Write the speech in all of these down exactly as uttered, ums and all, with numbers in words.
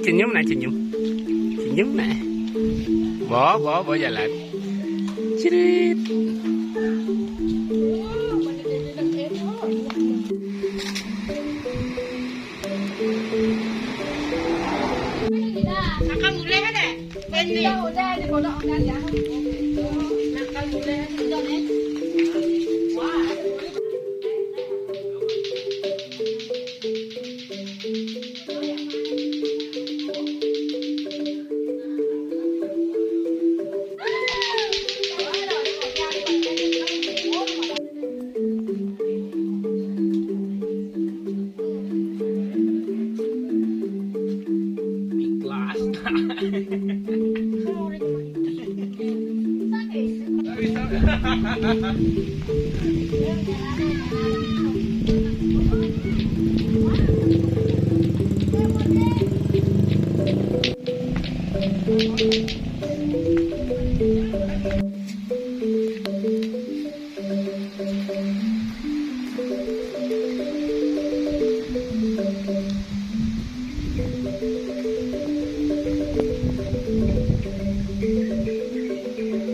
Senyum nah, senyum. Senyum nah. Bawa, bawa, bawa jalan. Cerit. Makan boleh kan, eh? Udah, udah, di pondok udah ya. Makan boleh, udah, eh. Wah. Ikhlas.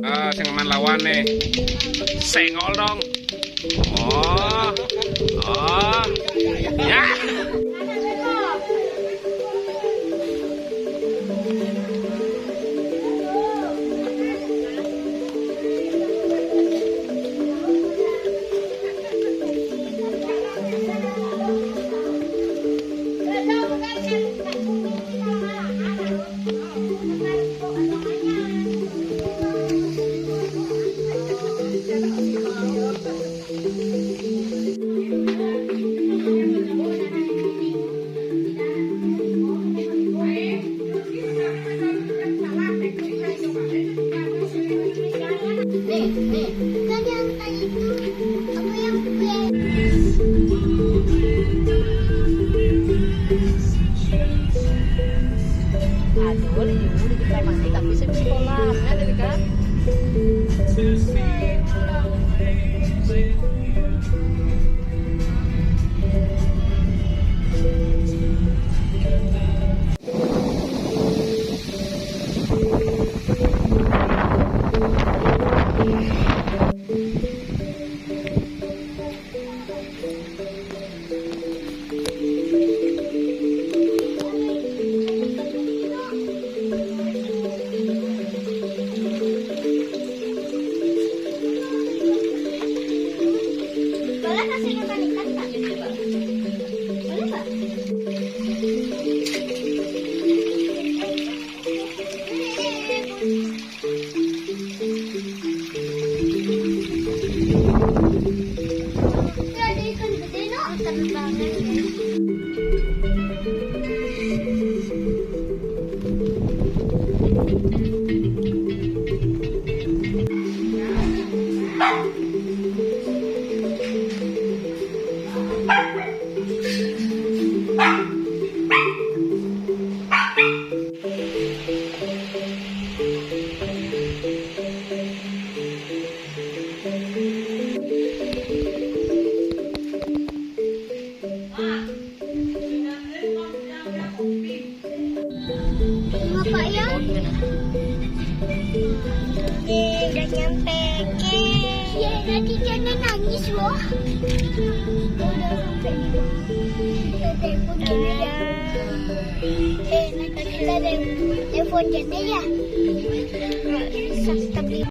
Ah, sing aman lawan nih. Sengol dong. Oh. Oh. Ya. Nih, nih. Kan yang tadi itu, aku yang Aduh, di dulu di kita mati, tapi saya sekolah. Benar tadi kan? Boleh kasih makan ikan, Kak? Boleh, Kak? Ada ikan gede, no. Terbang. Bapak ya? Yeay, udah nyampe. Yeay, nanti dia nangis loh. Udah sampai di bawah. Kita telepon dulu ya. Eh, nanti kita telepon dede ya. Nggak bisa, tapi